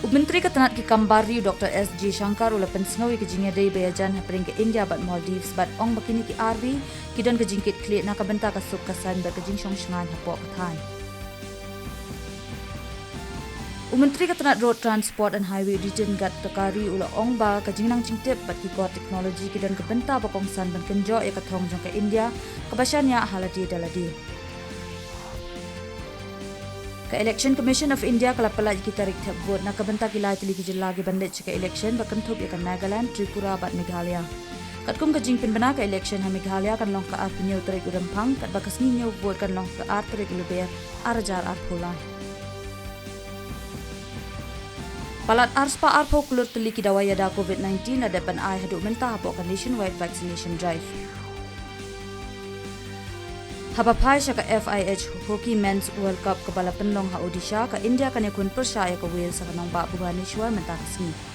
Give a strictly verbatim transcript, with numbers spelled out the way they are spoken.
U Myntri ka tnad ki kam bar ri u Dr S Jaishankar u la pynsngew ïa ka jingïadei ba ïajan hapdeng ka India bad Maldives bad ong ba kine ki arwei ki don ka jingkitkhlieh na ka bynta ka suk ka saiñ bad ka jingshongshngaiñ hapoh ka thaiñ. U Myntri ka tnad Road Transport and Highway Riten Gadkari u la ong ba ka jingnang jingtip bad ki kor technology ki don ka bynta ba kongsan ban kynjoh ïa ka thong jong ka India kaba shaniah ha lade da lade. Ka Election Commission of India ka la pyllait ïa ki tarik thep vote na ka bynta ki lai tylli ki jylla ki ban leit sha ka election ba kynthup ïa ka Nagaland, Tripura bad Meghalaya. Katkum ka jingpynbna, ka election ha Meghalaya kan long ha ka arphew hynñiew tarik u Rymphang, katba ka sngi ñiew vote kan long ha ka ar tarik u Lber, ar hajar arphew lai. Palat arspah arphew klur tylli ki dawai ïada COVID nineteen la dep ban ai haduh mynta hapoh ka nationwide vaccination drive. Haba phai sha ka F I H Hockey Men's World Cup kaba la pynlong ha Odisha, ka India kan ïakhun pyrshah ïa ka Wales ha ka nongbah Bhubaneswar mynta ka sngi.